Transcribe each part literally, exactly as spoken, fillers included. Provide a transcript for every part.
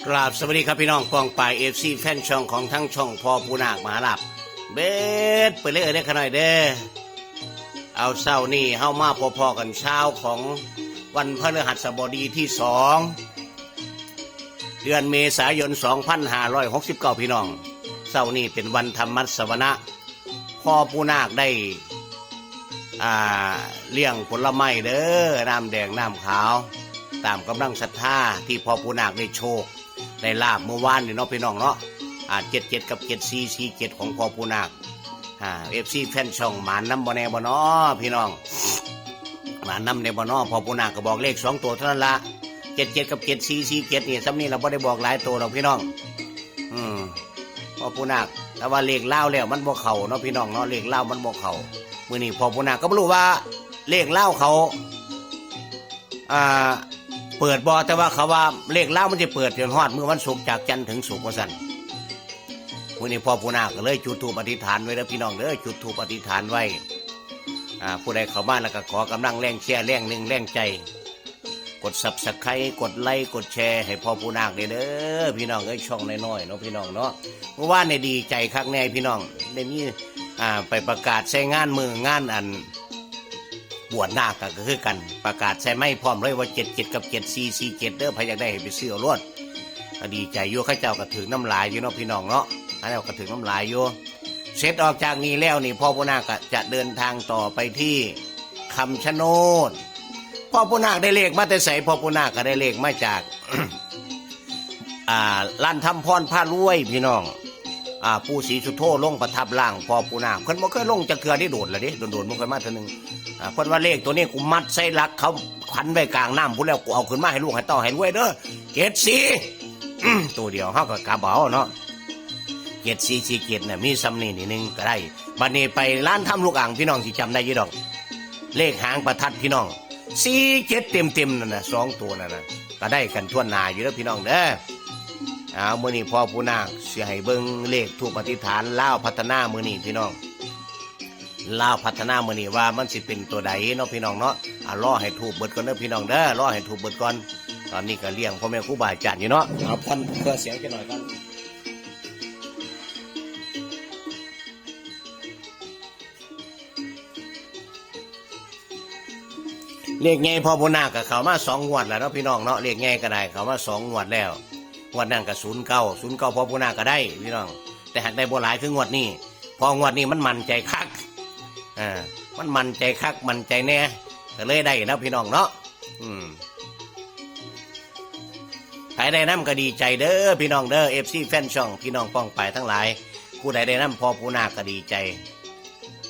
กราบสวัสดีครับพี่น้องป้องปาย เอฟซี แฟนช่องของทั้งช่องพ่อปู่นาคมหาลาภ เบ็ดไปเลยเด้อขะน้อยเด้อ เอาเช้านี้เฮามาพ้อๆกันเช้าของวันพฤหัสบดีที่สอง เดือนเมษายน สองพันห้าร้อยหกสิบเก้า พี่น้อง เช้านี้เป็นวันธรรมสวนะ พ่อปู่นาคได้ อ่า เลี้ยงผลไม้เด้อ น้ำแดงน้ำขาว ตามกำลังศรัทธาที่พ่อปู่นาคได้โชค ได้ลาภเมื่อวานนี่เนาะพี่น้องเนาะ อ่า เจ็ดเจ็ด กับ เจ็ดสี่สี่เจ็ด ของพ่อปู่นาค อ่า เอฟซี แฟนช่องหมานนำบ่แน่บ่น้อพี่น้อง หมานนำแน่บ่น้อ พ่อปู่นาคก็บอกเลขสองตัวเท่านั้นละ เจ็ดเจ็ด กับ เจ็ดสี่สี่เจ็ด นี่ ซ้ำนี่เราบ่ได้บอกหลายตัวหรอกพี่น้อง อืม พ่อปู่นาค แต่ว่าเลขลาวแล้วมันบ่เข้าเนาะพี่น้องเนาะ เลขลาวมันบ่เข้า มื้อนี้พ่อปู่นาคก็บ่รู้ว่าเลขลาวเขา อ่า เปิดบ่ แต่ว่าเขาว่าเลขลาวมันสิเปิดจนฮอดมื้อวันศุกร์ จากจันทร์ถึงศุกร์ว่าซั่น มื้อนี้พ่อปู่นาคก็เลยจุดธูปอธิษฐานไว้เด้อพี่น้องเด้อ จุดธูปอธิษฐานไว้ อ่า ผู้ใดเข้ามาแล้วก็ขอกำลังแรงเชียร์ แรงหนึ่งแรงใจ กด Subscribe กดไลค์ กดแชร์ให้พ่อปู่นาคเด้อ พี่น้องเอ้ย ช่องน้อยๆเนาะพี่น้องเนาะ เมื่อวานนี่ดีใจคักแน่พี่น้อง ได้มี อ่า ไปประกาศใส่งานมื้องานอัน บวชนาคก็คือกัน ประกาศใส่ไมค์พร้อมเลยว่า เจ็ดเจ็ด กับ เจ็ดสี่สี่เจ็ด เด้อ ใครอยากได้ให้ไปซื้อเอาโลด ก็ดีใจอยู่ เขาเจ้าก็ถืกน้ำหลายอยู่เนาะพี่น้องเนาะ เขาเจ้าก็ถืกน้ำหลายอยู่ เสร็จออกจากนี้แล้วนี่ พ่อปู่นาคก็จะเดินทางต่อไปที่คำชะโนด พ่อปู่นาคได้เลขมาแต่ไส พ่อปู่นาคก็ได้เลขมาจาก อ่า ร้านทำพรพารวยพี่น้อง อ่า ปู่ศรีสุโธลงประทับร่างพ่อปู่นาค เพิ่นบ่เคยลงจักเทื่อได้โดนละเด้ โดนๆบ่เคยมาเทื่อหนึ่ง อ่า เพิ่นว่าเลขตัวนี้กูมัดใส่หลักเขาขันไว้กลางน้ำพุ้นแล้ว กูเอาขึ้นมาให้ลูกให้เต้าให้รวยเด้อ เจ็ดสี่ ตัวเดียว เฮาก็กลับเอาเนาะ เจ็ดสี่สี่เจ็ด น่ะ มีซ้ำนี่นิดนึงก็ได้ บัดนี้ไปร้านทำลูกอ่างพี่น้องสิจำได้อยู่ดอก เลขหางประทัดพี่น้อง สี่เจ็ด เต็มๆนั่นน่ะ สองตัวนั่นน่ะ ก็ได้กันทั่วหน้าอยู่เด้อพี่น้องเด้อ เอามื้อนี้พ่อปู่นาคสิให้เบิ่งเลขธูปอธิษฐานลาวพัฒนามื้อนี้พี่น้อง ลาวพัฒนามื้อนี้ว่ามันสิเป็นตัวใดเนาะพี่น้องเนาะ อ่ะรอให้ธูปเบิดก่อนเด้อพี่น้องเด้อ รอให้ธูปเบิดก่อน ตอนนี้ก็เลี้ยงพ่อแม่ครูบาอาจารย์อยู่เนาะ เอาผ่อนเพื่อเสียงจักหน่อยก่อน เลขใหญ่พ่อปู่นาคก็เข้ามาสองงวดแล้วเนาะพี่น้องเนาะ เลขใหญ่ก็ได้เข้ามาสองงวดแล้ว งวดนั้นก็ศูนย์เก้า ศูนย์เก้า พ่อปู่นาคก็ได้พี่น้อง แต่หากได้บ่หลายคืองวดนี้ เพองวดนี้มันมั่นใจคัก อ่า มันมั่นใจคัก มั่นใจแน่ ก็เลยได้นะพี่น้องเนาะ อืม ใครได้นำก็ดีใจเด้อพี่น้องเด้อ เอฟซี แฟนช่อง พี่น้องป้องปายทั้งหลาย ผู้ใดได้นำพ่อปู่นาคก็ดีใจ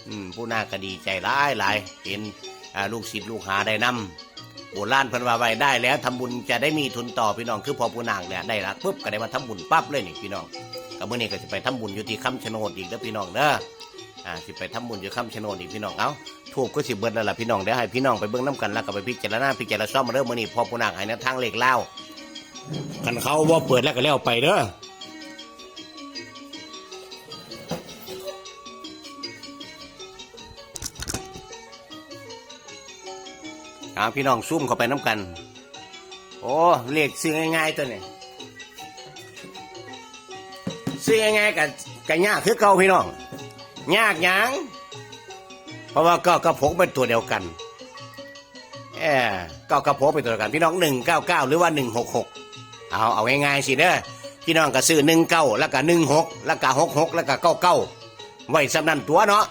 อืม ปู่นาคก็ดีใจหลายหลาย เห็น อ่า ลูกศิษย์ลูกหาได้นำ โบราณเพิ่นว่าไว้ ได้แล้วทำบุญจะได้มีทุนต่อ พี่น้อง คือพ่อปู่นาคเนี่ยได้ละปุ๊บก็ได้มาทำบุญปั๊บเลยนี่พี่น้อง ก็มื้อนี้ก็สิไปทำบุญอยู่ที่คำชะโนดอีกเด้อพี่น้องเด้อ อ่า สิไปทำบุญอยู่คำชะโนดอีกพี่น้อง เอ้า ธูปก็สิเบิดแล้วล่ะพี่น้อง เดี๋ยวให้พี่น้องไปเบิ่งนำกัน แล้วก็ไปพิจารณาพิจารณาซ่อมเด้อ มื้อนี้พ่อปู่นาคให้แนวทางเลขลาว คันเขาบ่เปิดแล้วก็แล้วไปเด้อ เอาพี่น้องซูมเข้าไปนำกัน โอ้ เลขซื้อง่ายๆตัวนี้ ซื้อง่ายๆก็ ก็ยากคือเก่าพี่น้อง ยากหยัง เพราะว่าเก้ากับหกเป็นตัวเดียวกัน เออ เก้ากับหกเป็นตัวเดียวกัน พี่น้อง หนึ่งเก้าเก้า หรือว่า หนึ่งหกหก เอา เอาง่ายๆสิเด้อ พี่น้องก็ซื้อ หนึ่งเก้า แล้วก็ หนึ่งหก แล้วก็ หกหก แล้วก็ เก้าเก้า ไว้ส่ำนั้นตัวเนาะ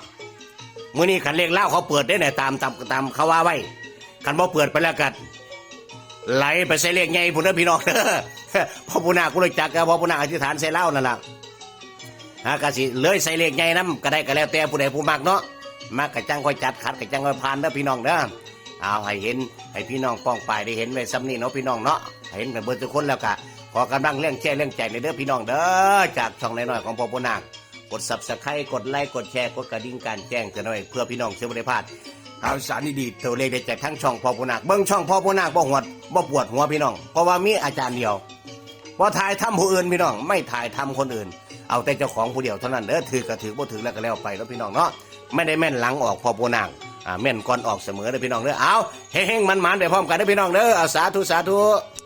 มื้อนี้คันเลขลาวเขาเปิดได้เนี่ย ตาม ตาม ตามเขาว่าไว้ คันบ่เปิดไปแล้วก็ไหลไปใส่เลขใหญ่พุ้นเด้อพี่น้องเด้อ พ่อปู่นาคกูรู้จักกับพ่อปู่นาคอธิษฐานใส่ลาวนั่นล่ะ ฮะ ก็สิเลยใส่เลขใหญ่นำก็ได้ ก็แล้วแต่ผู้ใดผู้มักเนาะ มักก็จั่งค่อยจัด ขัดก็จั่งค่อยผ่านเด้อพี่น้องเด้อ เอาให้เห็น ให้พี่น้องป้องปายได้เห็นไว้ส่ำนี้เนาะพี่น้องเนาะ ให้เห็นกันเบิดทุกคนแล้วก็ขอกำลังแรงแชร์แรงใจในอยเด้อพี่น้องเด้อ จากช่องน้อยๆของพ่อปู่นาค กด Subscribe กดไลค์ กดแชร์ กดกระดิ่งการแจ้งเตือนไว้ เพื่อพี่น้องจะบ่ได้พลาดข่าวสารดีๆ ตัวเลขได้จากทั้งช่องพ่อปู่นาค เบิ่งช่องพ่อปู่นาคบ่หวด บ่ปวดหัวพี่น้อง เพราะว่ามีอาจารย์เดียว บ่ถ่ายทำผู้อื่นพี่น้อง ไม่ถ่ายทำคนอื่น เอาแต่เจ้าของผู้เดียวเท่านั้นเด้อ ถืกก็ถืก บ่ถืกแล้วก็แล้วไปเนาะพี่น้องเนาะ ไม่ได้แม่นหลังออกพ่อปู่นาค อ่า แม่นก่อนออกเสมอเด้อพี่น้องเด้อ เอา เฮงๆ หมานๆ ไปพร้อมกันเด้อพี่น้องเด้อ เอา สาธุ สาธุ